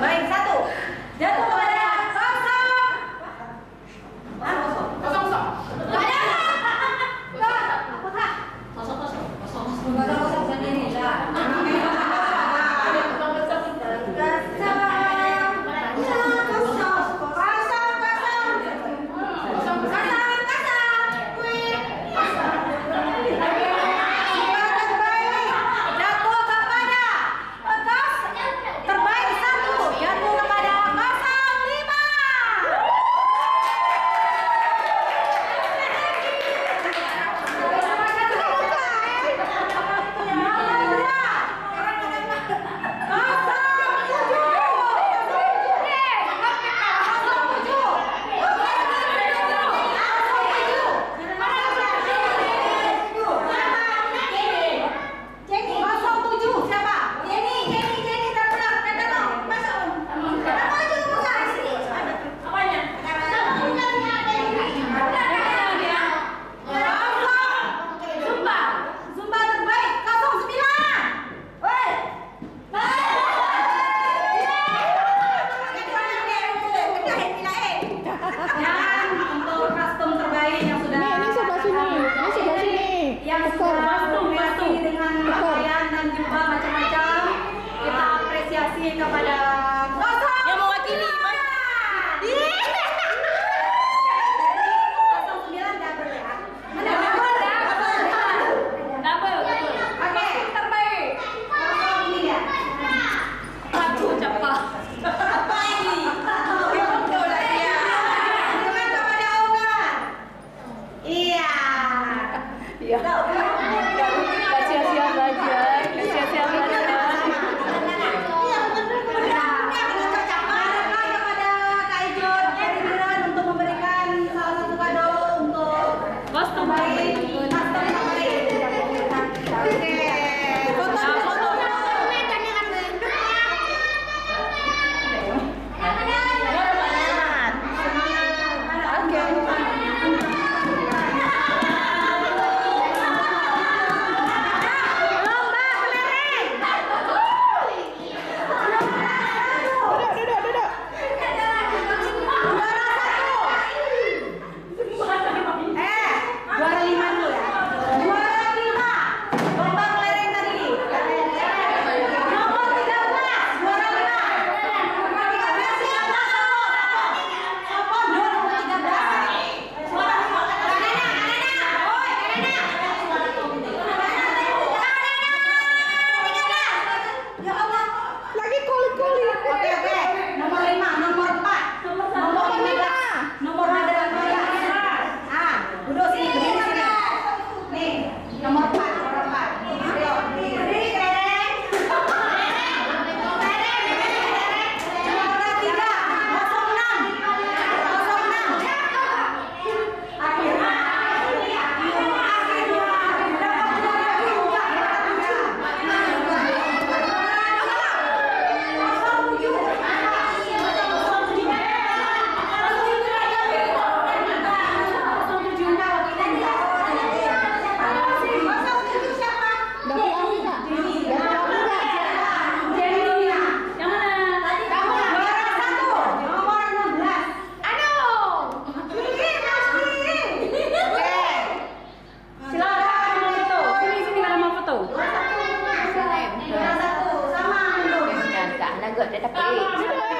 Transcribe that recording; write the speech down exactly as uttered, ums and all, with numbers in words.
Baik, satu. Jatuh kepada kosong. Kosong, kosong. Kosong, kosong. Kosong, kosong. Kosong, kosong. Kosong, kosong sendiri lah. Kosong, kosong. Kosong, kosong. Kosong, kosong. Wih. Jatuh kepada Kos terbaik satu jatuh kepada kosong lima. Nomor dua, kosong tujuh. Kosong tujuh. Kosong tujuh. Jenny, kosong tujuh, siapa? Jenny, Jenny, Jenny, tak pulang, tak datang. Masuk. Kosong tujuh, buka di sini. Apanya? Kosong tujuh, Jenny. Kosong. Zumba. Zumba terbaik, kosong sembilan. Woi. Dan untuk kostum terbaik yang sudah Ni, ni sebelah sini. Ni sebelah sini. Yang sudah menghiasi dengan pakaian dan jubah macam-macam, kita apresiasi kepada kosong. Yang mewakili, Mas. Kosong sembilan double ya. Double, double. Double. Oke, terbaik. Kosong sembilan. Aduh, cepat. Apa ini? Betul lah dia. Bukan kepada Omar. Iya. Iya. Gak sia-sia belajar, gak sia-sia belajar. Iya, betul, betul. Kepada Kak Ijun, Kak Ijun untuk memberikan salah satu kado untuk kostum terbaik. Kostum terbaik. Oke, foto, foto, foto. Duduk, duduk, duduk. Eh, juara lima dulu ya. Juara lima. Lomba kelereng tadi. Nomor tiga belas, juara lima. Nomor tiga belas, siapa? Siapa? Nomor tiga belas. Juara lima. Anak-anak, anak-anak. Oi, anak-anak. Anak-anak, tiga belas. Ya Allah. Lagi koli-koli. Oke, oke. Nomor lima, nomor empat. Nomor lima. Nomor lima belas. Nomor lima belas. Ah, duduk sini, berdiri sini. Nih, nomor empat, nomor empat. Ayo, berdiri, Tereng. Tereng, Tereng. Nomor tiga, kosong enam. Kosong enam. Dapur Amin, Kak. Dapur Amin, Kak. Yang mana? Juara satu, nomor enam belas. Aduh. Ini masih. Oke. Silakan foto. Sini, sini, kalau mau foto. Juara satu. Juara satu. Sama, Amin. Kak, nak gak dia tapi.